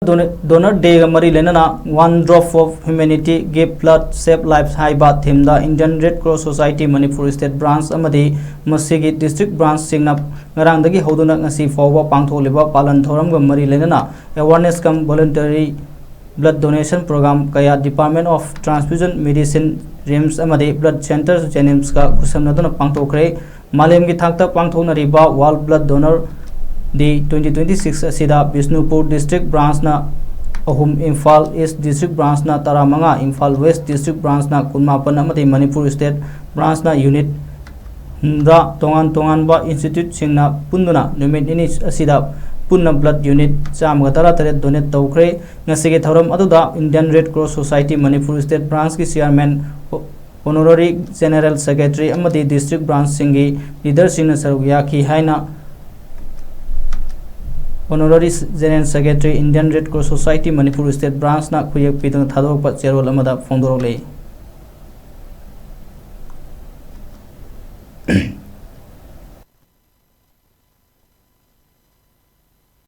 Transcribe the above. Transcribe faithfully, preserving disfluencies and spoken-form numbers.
Donor Day ꯒ ꯃꯔꯤ ꯂꯩꯅꯅ One Drop of Humanity, Give Blood, Save Lives ꯍꯥꯏꯕ theme ꯗ Indian Red Cross Society Manipur State Branch ꯑꯃꯗꯤ ꯃꯁꯤꯒꯤ district branch ꯁꯤꯡꯅ ꯉꯔꯥꯡꯗꯒꯤ ꯍꯧꯗꯨꯅ ꯉꯁꯤ ꯐꯥꯎꯕ ꯄꯥꯡꯊꯣꯛꯂꯤꯕ ꯄꯥꯂꯟ ꯊꯧꯔꯝꯒ ꯃꯔꯤ ꯂꯩꯅꯅ awareness cum voluntary blood donation program ꯀꯌꯥ Department of Transfusion Medicine, RIMS ꯑꯃꯗꯤ Blood Center JNIMS ꯀ ꯈꯨꯠꯁꯝꯅꯗꯨꯅ ꯄꯥꯡꯊꯣꯛꯈ꯭ꯔꯦ꯫ ꯃꯥꯂꯦꯝꯒꯤ ꯊꯥꯛꯇ ꯄꯥꯡꯊꯣꯛꯅꯔꯤꯕ World Blood Donor Day twenty twenty-six ꯑꯁꯤꯗ ꯕꯤꯁꯅꯨꯄꯨꯔ district branch ꯅ ꯑꯍꯨꯝ, ꯏꯝꯐꯥꯜ East district branch ꯅ ꯇꯔꯥꯃꯉꯥ, ꯏꯝꯐꯥꯜ West district branch ꯅ ꯀꯨꯟꯃꯥꯄꯟ ꯑꯃꯗꯤ ꯃꯅꯤꯄꯨꯔ state branch ꯅ unit ꯍꯨꯝꯗ꯭ꯔꯥ ꯇꯣꯉꯥꯟ ꯇꯣꯉꯥꯟꯕ institute ꯁꯤꯡꯅ ꯄꯨꯟꯗꯨꯅ ꯅꯨꯃꯤꯠ ꯅꯤꯅꯤ ꯑꯁꯤꯗ ꯄꯨꯟꯅ blood unit ꯆꯥꯝꯃꯒ ꯇꯔꯥꯇꯔꯦꯠ donate ꯇꯧꯈ꯭ꯔꯦ꯫ ꯉꯁꯤꯒꯤ ꯊꯧꯔꯝ ꯑꯗꯨꯗ Indian Red Cross Society Manipur State Branch ꯀꯤ chairman, honorary general secretary ꯑꯃꯗꯤ district branch ꯁꯤꯡꯒꯤ leader ꯁꯤꯡꯅ ꯁꯔꯨꯛ ꯌꯥꯈꯤ ꯍꯥꯏꯅ honorary general secretary Indian Red Cross Society Manipur State Branch ꯅ ꯈꯨꯌꯦꯛ ꯄꯤꯗꯨꯅ ꯊꯥꯗꯣꯔꯛꯄ ꯆꯦꯔꯣꯜ ꯑꯃꯗ ꯐꯣꯡꯗꯣꯔꯛꯂꯤ꯫